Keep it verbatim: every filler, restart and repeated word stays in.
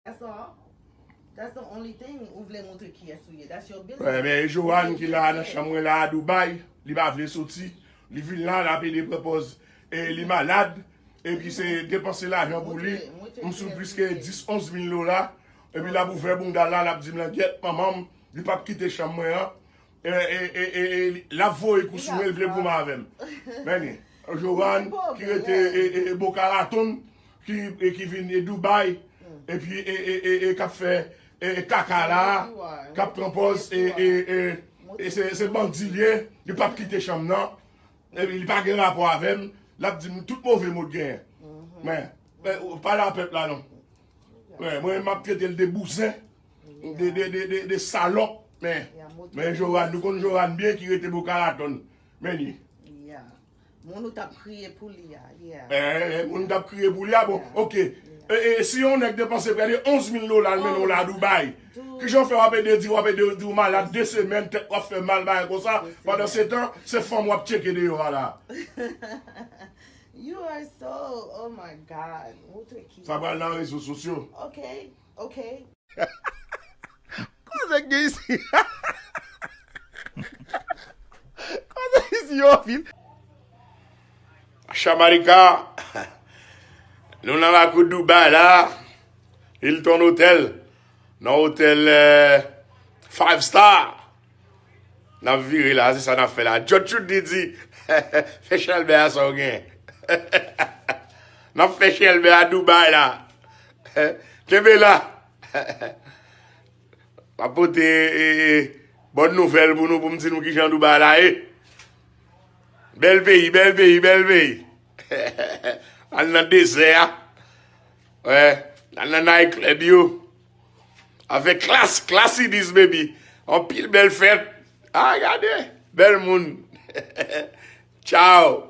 That's all. That's the only thing. Ou vle montre kiyès ou ye. That's your business. Wè, men Joanne ki la nan chanm mwen la a Dubai, li pa vle soti. Li vin la, l ap ede pran pòz e li malad. Epi se depanse lajan pou li. M sou plis ke dis, onz mil dola. Epi l ap ouvè bounda l la, l ap di m langyèt manman m, li p ap kite chanm mwen an. E, e, e, e, e, l ap voye kou sou mwen, l vle goumen avè m. Men, Joanne, ki rete e, e, e, Boca Raton, ki, e, ki vin e Dubai, epi e, e, e, e, k ap fè e, e, kaka la, k ap pran pòz, e, e, e, e se, se bandi l ye, li p ap kite chanm nan, epi li pa gen rapò avè m, l ap di m tout move mo l genyen. Men, men, ou pa la pèp la non. Men, mwen, m ap trete l de bouzen, de, de, de, de, de salòp, men, men Joanne, nou konn Joanne byen ki rete Boca Raton. Men li. Moun ou t ap kriye pou li a, yeah. Eh, moun ou t ap kriye pou li a, bon, ok. E, e, si yon nèg depanse prè de onz mil dola, l mennen w la Dubai. Kijan w fè w ap ede di, w ap ede di w malad de semèn, tèt w ap fè mal, bagay konsa. Pandan se tan, se fanm w ap tcheke deyò a la. You are so, oh my God. Montre ki. Sa pral nan rezo sosyo. Ok, ok. Koze k gen isi? Koze isi yo anpil. Shamalika, nou nan lakou Dubai la, Hilton Hotel, nan otèl eh, five star. N ap vire la, se sa n ap fè la. Jòt Chout di di, fè chalbè a sa w gen. N ap fè chalbè a Dubai la. Kenbe la. M ap pote e, e, bòn nouvèl pou nou, pou m di nou kijan Dubai la ye. Bèl peyi, bèl peyi, bèl peyi. Al nan dezè a. Wè, al nan night club yo. Avèk klas, klas Idis, baby. Anpil bèl fèt. Ah, gade. Bèl moun. Tchaw.